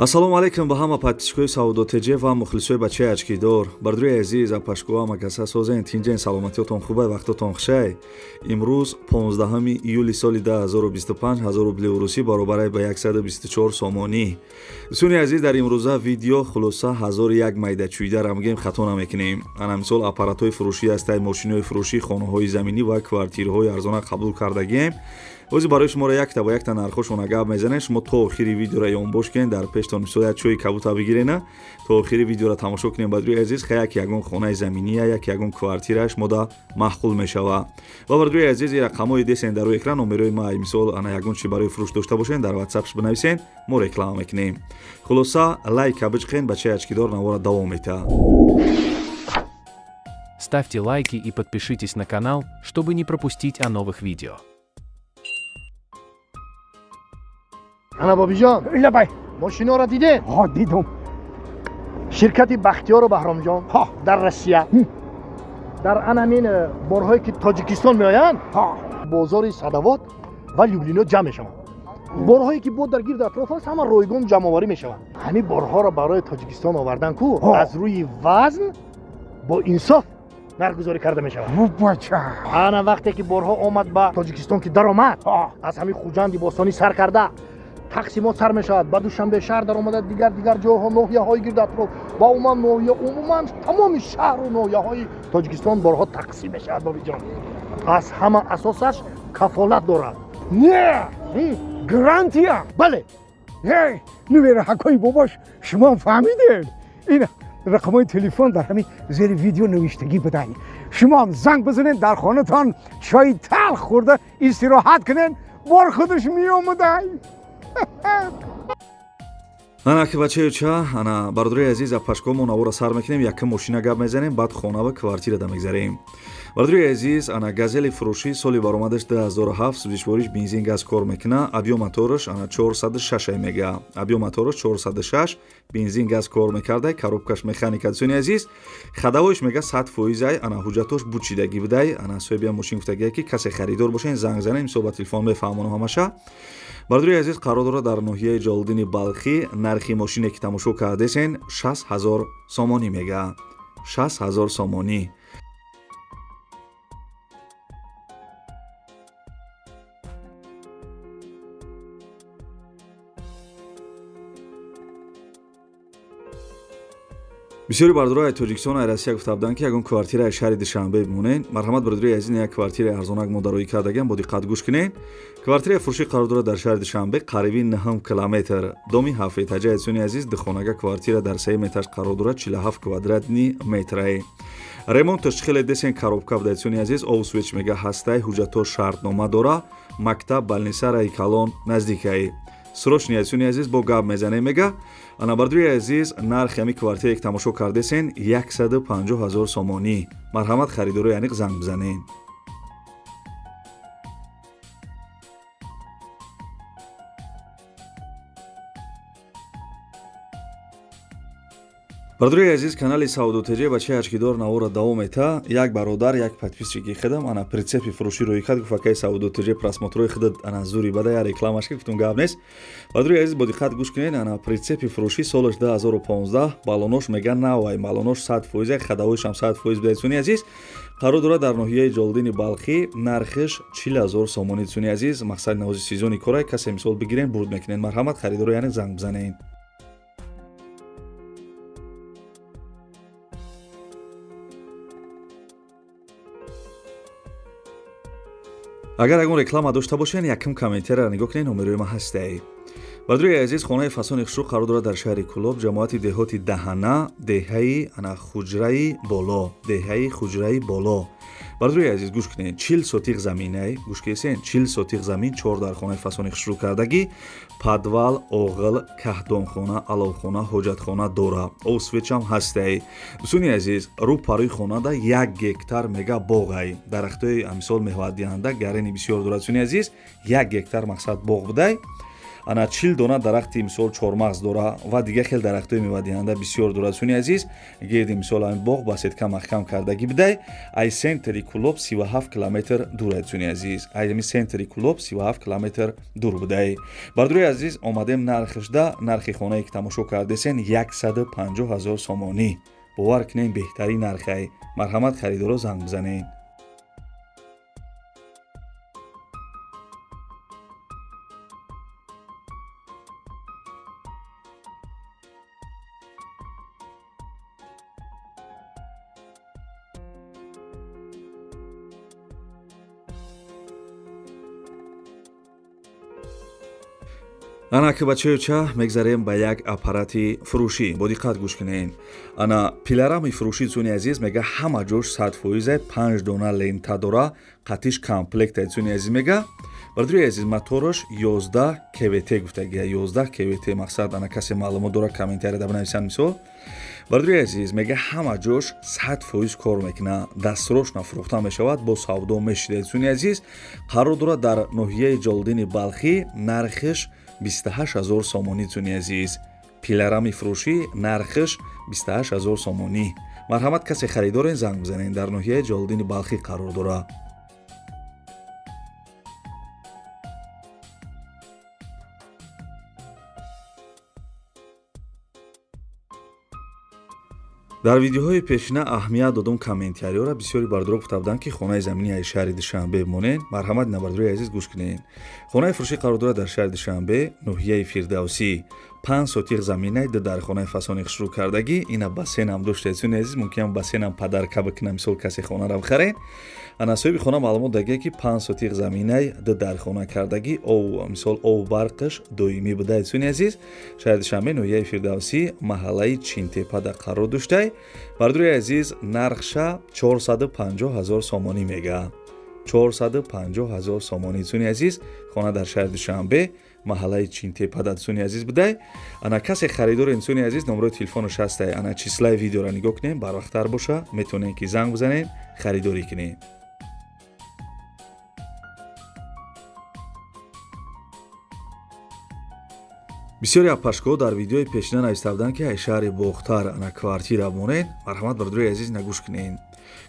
Ассалому алайкум ба ҳама подписчикои Савдо ТЖ ва мухлисои бачаи очкидор. Бардури азиз, апашкова макаса созен, тинҷен, саломатиётон хубай, вақтотон хушай. Имрӯз 15 июли соли 2025, 1000 рубли русӣ баробарай ба 124 сомонӣ. Дӯстони азиз, дар имрӯза видео хулоса 1001 майда чӯйдара мегем, хато намекунем. Ана мисол аппаратҳои фурӯшӣ ҳастай, мошинои фурӯшӣ, хонаҳои заминӣ ва квартираҳои арзона қабул кардагием. Ози барои шуморо якта ба якта нархошона гап мезанем. Шумо то охири видеоро ёнбош кунед, дар пештон мисол як чойи кабута бигирена, то охири видеоро тамошо кунем. Бадрӯи азиз, ха як ягон хонаи заминия, як ягон квартира шумода маъқул мешава. Ва бадрӯи азиз, и рақамҳои десен дар рӯи экран, номерои ма, мисол ана ягон чи барои фурӯш дошта бошен, дар ватсапш бинависен, мо реклама мекунем. Хулоса, лайка биҷиқен, бачаи очкидор навора давом мета. Ставьте лайки и подпишитесь на канал, чтобы не пропустить о новых видео. Ана, бобиҷон. Лабай. Мошиноро дидед? Ҳо, дидум. Ширкати Бахтиёру Баҳромҷон ҳо дар Россия дар анамин борҳое ки Тоҷикистон меоянд, ҳо бозори Садовод ва Люблино ҷамъ мешаванд. Борҳое ки бо дар гирди атроф аст, ҳама ройгон ҷамъоварӣ мешаванд. Ҳамин борҳоро барои Тоҷикистон овардан ку аз рӯи вазн бо инсоф нархгузорӣ карда мешавад. Бача. Ана вақте ки борҳо омад ба Тоҷикистон, ки даромад, аз ҳамин Хуҷанди бостонӣ сар карда тақсимот сар мешавад, ба Душанбе шаҳр даромада, дигар дигар ҷойҳо, ноҳияҳои гирди атроф ва умуман ноҳия, умуман тамоми шаҳру ноҳияҳои Тоҷикистон борҳо тақсим мешавад. Бобиҷон, аз ҳама асосаш кафолат дорад. Не, гарантия. Бале. Нувераҳакои бобош, шумо фаҳмидед, ин рақамҳои телефон дар ҳамин зери видео навиштагӣ будай. Шумоам занг бизанед, дар хонатон чойи талх хӯрда истироҳат кунед, бор худаш меомадай. Ана ки бачаюча, ана бародарои азиз, апашко, мо навора сар мекунем, якум мошина гап мезанем, баъд хона ва квартира да мегзарем. Бародарои азиз, ана Газели фурӯшӣ, соли баромадаш 2007, сӯзишвориш бензин, газ кор мекуна, объём мотораш ана 406 мега, объём мотораш 406, бензин, газ кор мекардай, коробкаш механика. Дӯстони азиз, ходовойш мега 100%-ай, ана ҳуҷҷатош бучидагӣ будай. Ана соҳиби мошин гуфтагия, ки касе харидор бошен, занг занем, мисол ба телефон мефаҳмонам ҳамаша. Бародари азиз, қарор дорад дар ноҳияи Ҷалолиддини Балхӣ. Нархи мошине ки тамошо кардесен, 60 000 сомонӣ мега, 60 000 сомонӣ. Бисёри бародарои Тоҷикистон, ай Россия гуфта буданд, ки ягон квартираи шаҳри Душанбе бимонед. Марҳамат, бародарои азиз, як квартираи арзонак мо дароӣ кардагиам, бо диққат гӯш кунед. Квартираи фурӯшӣ қарор дорад дар шаҳри Душанбе, қариби 9 километр, доми ҳафтэтажа. Дӯстони азиз, духонага квартира дар сеюм этаж қарор дорад, 47 квадратный метрае. Ремонташ хеле десен, коробка буда. Дӯстони азиз, обу свет мега ҳастай, ҳуҷҷатҳо, шартнома дора, мактаб, больница, раи калон наздикай. Срочный, дӯстони азиз, бо гап мезанем мега. Ана, бардури азиз, нархи ҳами квартире ки тамошо кардесен, 150 ҳазор сомонӣ. Марҳамат, харидорои аниқ занг бизанед. Бародарои азиз, канали Савдо ТЖ, бачаи очкидор навора давом мета. Як бародар, як подписчики худам, ана прицепи фурӯшӣ рӯй кард, гуфт: «Акаи Савдо ТЖ, просмотрои худат ана зури бада, я рекламаш ки». Гуфтум: «Гап нест». Бародарои азиз, бо диққат гӯш кунед. Ана прицепи фурӯшӣ, солаш 2015, балонош мега навай, балонош 100%, ходовойшам 100% буда. Дӯстони азиз, қарор дорад дар ноҳияи Ҷалолиддини Балхӣ, нархиш 40 000 сомонӣ. Дӯстони азиз, мақсади навози сезони корай, касе мисол бигирен, бурд мекунед. Марҳамат, харидоро яъне занг бизанед. Агар ягон реклама дошта бошен, якум комментарияро нигоҳ кунед, номерои ма ҳастай. Бародари азиз, хонаи фасони хушрӯ қарор дорад дар шаҳри Кӯлоб, ҷамоати деҳоти Даҳана, деҳаи ана Хуҷраи Боло, деҳаи Хуҷраи Боло. Бародари азиз, гӯш кунед, 40 сотиқ заминай, гӯш кесен, 40 сотиқ замин, чор дар хонаи фасони хушрӯ кардагӣ, подвал, оғил, каҳдонхона, аловхона, ҳоҷатхона дора, об, светчам ҳастай. Дӯстони азиз, рӯ парои хонада 1 гектар мега боғай, дарахтои мисол мевадиҳанда, гарени бисёр дорад. Дӯстони азиз, 1 гектар мақсад боғ будай. Ана 40 дона дарахти мисол чормағз дора ва дигар хел дарахтҳои мевадиҳанда бисёр дорад. Суни азиз, гирди мисол ҳамин боғ ба сетка маҳкам кардагӣ бидай. Ай центри Кӯлоб 37 километр дур ай, суни азиз. Ай ҳамин центри Кӯлоб 37 километр дур будай. Бардори азиз, омадем нархишда. Нархи хонае ки тамошо кардесен 150 000 сомонӣ. Бовар кунем, беҳтарин нархай. Марҳамат, харидоро занг бизанед. Ана ки бачаёча, мегзарем ба як аппарати фурӯшӣ. Бо диққат гӯш кунед. Ана пилорами фурӯшӣ, цуни азиз, мега ҳама ҷош 100%, 5 дона лента дора, қатиш комплекта, цуни азиз. Мега, бардори азиз, мотораш 11 КВТ гуфтагия, 11 КВТ. Мақсад, ана касе маълумот дора, комментарияда бинависанд. Мисол, бардори азиз, мега ҳама ҷош 100% кор мекуна, дастсрочно фурӯхта мешавад, бо савдо мешида, цуни азиз. Қарор дорад дар ноҳияи Ҷолдини Балхӣ, нархиш 28 000 сомонӣ, цуни азиз. Пилорами фурӯшӣ, нархиш 28 000 сомонӣ. Марҳамат, касе харидорен, занг бизанед. Дар ноҳияи Ҷолдини Балхӣ қарор дорад. Дар видеоҳои пешина аҳамият додум комментариёра. Бисёри бардоро гуфта буданд, ки хонаи замини ай шаҳри Душанбе монед. Марҳамат, набардорои азиз, гӯш кунед. Хонаи фурӯшӣ қарор дорад дар шаҳри Душанбе, ноҳияи Фирдавсӣ. 5 сотиқ заминай, ду дархонаи фасони хушрӯ кардагӣ. Ина бассейнам доштед, суни азиз, мумкин бассейнам подарка бикунам, мисол касе хонара бихаред. Ана соҳиби хона маълумот дагия, ки 5 сотиқ заминай, ду дархона кардагӣ, ов, мисол, ов барқаш доимӣ будай, суни азиз. Шаҳри Душанбе, ноҳияи Фирдавсӣ, маҳаллаи Чинтепада қарор доштай. Бардори азиз, нархша 450 000 сомонӣ мега, 450 000 сомонӣ, суни азиз. Хона дар шаҳри Душанбе, маҳаллаи Чинтепада, суни азиз, будай. Ана касе харидори, инсони азиз, номерои телефонаш ҳастай. Ана числаи видеоро нигоҳ кунем, барвақттар боша, метавонем ки занг бизанем, харидорӣ кунем. Бисёре аппашкоҳо дар видеои пешина нависта буданд, ки ай шаҳри Бохтар ана квартира монед. Марҳамат, бардори азиз, нагӯш кунед.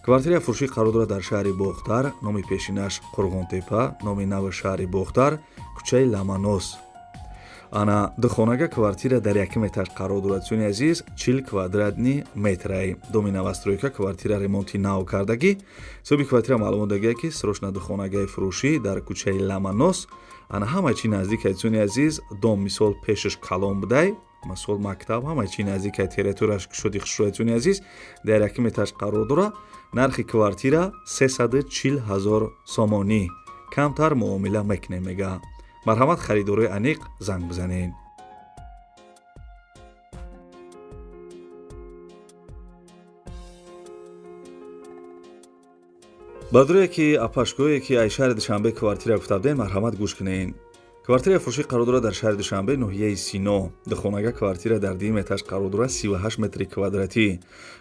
Квартираи фурӯшӣ қарор дорад дар шаҳри Бохтар, номи пешинаш Қурғонтепа, номи нави шаҳри Бохтар, кӯчаи Ламанос. Ана духонага квартира дар якум этаж қарор дорад, суни азиз, 40 квадратный метрай. Доми новостройка, квартира ремонти нав кардагӣ. Соҳиби квартира маълумот дагия, ки срочно духонагаи фурӯшӣ дар кӯчаи Ламанос. Ана ҳама чи наздикай, суни азиз. Дом, мисол, пешаш калон будай, мисол, мактаб, ҳама чи наздикай, территорияш кушоди хушрӯяд, суни азиз. Дар якум этаж қарор дорад. Нархи квартира 340 000 сомонӣ, камтар муомила мекунем, мега. Марҳамат, харидорои аниқ занг бизанед. Бадрое ки апашгоҳе ки ай шаҳри Душанбе квартира гуфта будем, марҳамат, гӯш кунед. Квартираи фурӯшӣ қарор дорад дар шаҳри Душанбе, ноҳияи Сино. Духонага квартира дар дуюм этаж қарор дорад, 38 метри квадратӣ.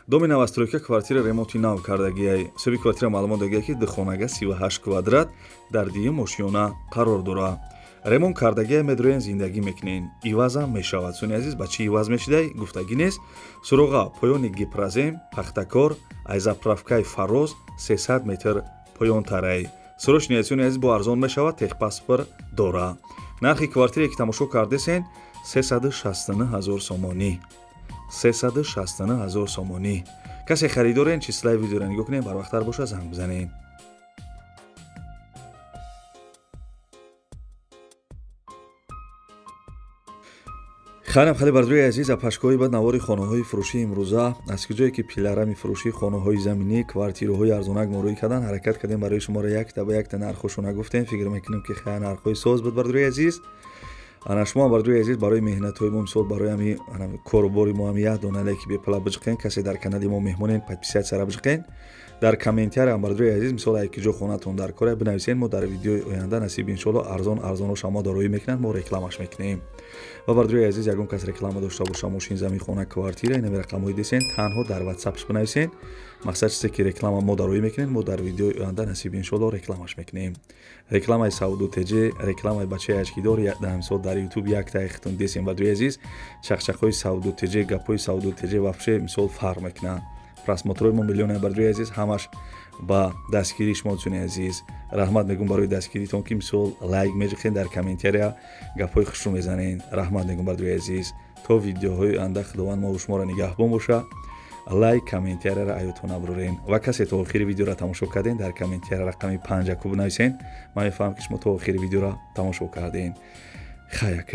Доми новостройка, квартира ремонти нав кардагиай. Соҳиби квартира маълумот дагия, ки духонага 38 квадрат дар дуюм ошёна қарор дорад, ремонт кардагия, медроен, зиндагӣ мекунен, ивазам мешавад, суни азиз. Ба чӣ иваз мешидай, гуфтагӣ нест. Суроға: поёни Гипрозем, Пахтакор, ай заправкаи Фароз 300 метр поёнтарай. Срочный, суни азиз, бо арзон мешавад, техпаспорт дора. Нархи квартире ки тамошо кардесен 369 000 сомонӣ, 369 000 сомонӣ. Касе харидорен, числаи видеоро нигоҳ кунем, барвақттар боша, занг бизанед. Хайрам хали, бардорои азиз, апашкоҳои бад навори хонаҳои фурӯшии имрӯза. Аз куҷое ки пилорами фурӯшии хонаҳои заминӣ, квартираҳои арзонак морӯӣ кардан, ҳаракат кардем, барои шуморо якта ба якта нархҳошона гуфтем. Фикр мекунем, ки хая нархҳои соз буд, бардорои азиз. Ана шумо, бардорои азиз, барои меҳнатҳои мо, мисол, барои ҳами корубори мо ҳами як дона лайки бепула биҷиқен. Касе дар канали мо меҳмонен, подписаться биҷиқен. Дар комментариям, бардорои азиз, мисол, ай куҷо хонатон дар кора, бинависен. Мо дар видеои оянда, насиб иншоалло, арзон арзонро шумо дароӣ мекунанд, мо рекламаш мекунем. Ва бардорои азиз, ягон кас реклама дошта боша, мошин, замин, хона, квартира, инами рақамҳои десен, танҳо дар ватсапш бинависен. Мақсад чизе ки реклама мо дароӣ мекунем, мо дар видеои оянда насиб иншоалло рекламаш мекунем. Рекламаи Савдо ТЖ, рекламаи бачаи очкидор, мисол дар ютуб як таихтон десен. Бардорои азиз, чақчақҳои Савдо ТЖ, гапҳои Савдо ТЖ вообще мисол фарқ мекунанд. Просмотрҳои мо миллионе, бардорои азиз, ҳамаш ба дастгирии шумо, дӯстони азиз. Раҳмат мегӯм барои дастгиритон, ки мисол лайк меҷиқен, дар комментария гапҳои хушрӯ мезанен. Раҳмат мегӯм, бардорои азиз. То видеоҳои оянда Худованд мо шуморо нигаҳбон боша. Лайк, комментарияро аётон набурорен. Ва касе то охири видеоро тамошо карден, дар комментария рақами панҷаку бинависен. Ман мефаҳмам, ки шумо то охири видеоро тамошо карден. Хаяк.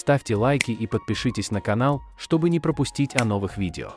Ставьте лайки и подпишитесь на канал, чтобы не пропустить о новых видео.